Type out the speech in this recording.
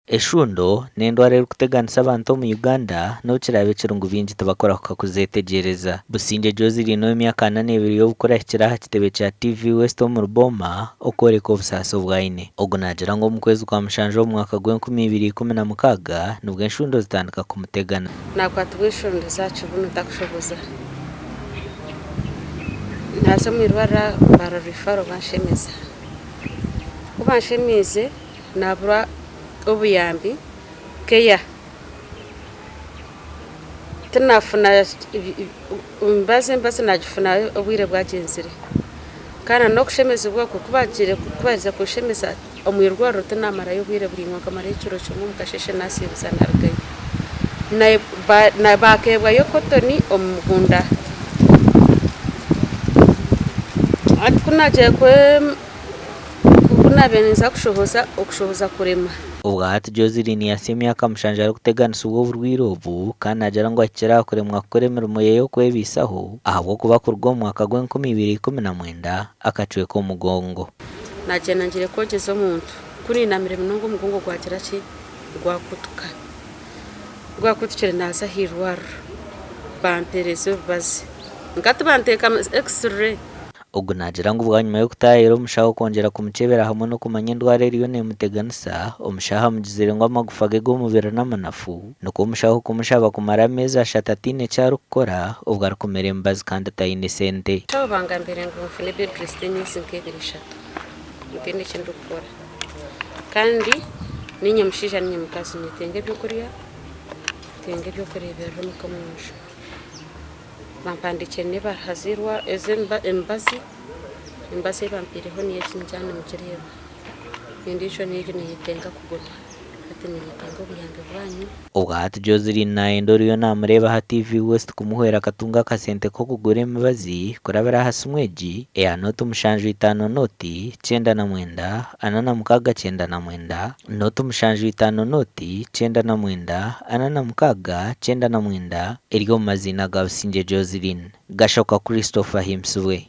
Eshundo n'endwara erikuteganisa abantu omu Uganda n'obu kiraabe kiri ngu baingi tibakurahuka kuzeetegyereza. Busingye Joseline ow'emyaka 42 y'obukuru ahikire aha kitebe kya TV West omuri Booma okworeka obusaasi obu aine. Ogu naagira ngu omu kwezi kwa mushanju omu mwaka gw'enkumi ibiri ikumi na mukaaga nibwo enshundo zitandika kumutegana. Naakwatibwa enshundo za kibunu ntakushoboza. Naaza omu irwariro bara referral banshemeza. Ku banshemiize nabura obuyambi care tinafuna emibazi emibazi nagifuna obwire bwagyenzire kandi n'okushemezibwa okwo kubagiire kubaherize kunshemeza omu irwariro tinamarayo obwire buraingwa nkamarayo ekiro kimwe omu kasheeshe nasiibuza narugayo bakeebwayo kotoni omu mugunda hati kunagiire. Ku naabaire ninza kushohoza, okushohoza kurema. Obwa hati Joseline yahitsya emyaka mushanju arikuteganisibwa oburwaire obu kandi naagira ngu ahikire aha kuremwa kukora emirimo ye y'okwebaisaho ahabw'okuba kuruga omu mwaka gw'enkumi ibiri ikumi na mwenda akacweka omugongo. Naagyenda ngiire kwogyeza omuntu, ku nainamire munonga omugongo gwagira ki? Gwakutuka. Ku gwakutukire naaza aha irwariro bampeereza ebibazi. Nka tibanteeka X-ray. Ogu naagira ngu bwanyima y'okutaayayira omushaho kwongyera kumukyebera hamwe n'okumanya endwara eriyo neemuteganisa, omushaho amugizire ngu amagufa ge g'omubiri n'amanafu, nikwo omushaho kumushaba kumara ameezi ashatu ataine eki arikukora obwo arikumira emibazi kandi taine sente. Abashaho bangambire ngu nfune bed rest y'emyezi nk'ebiri eshatu ntaine eki ndikukora kandi niinye mushaija niinye mukazi nyetenga ebyokurya, ntenga eby'okureeberera omuka omunju. Bampandiikire n'ebaruha ez'emibazi, emibazi ei bampaireho niyo egi ningira nimugireeba, endiijo niyo egi neeyetenga kugurwa, hati ninyetenga obuyambi bwanyu. Obwa hati Joseline nayenda oriyo namureeba aha TV West kumuhwera akatunga akasente k'okugura emibazi kurabira aha simu egi eya nooti mushanju itaano nooti kyenda na mwenda ana na mukaaga kyenda na mwenda nooti mushanju itaano nooti kyenda na mwenda ana na mukaaga kyenda na mwenda eri omu maziina ga Busingye Joseline Gashoka Christopher Ahimbisibwe.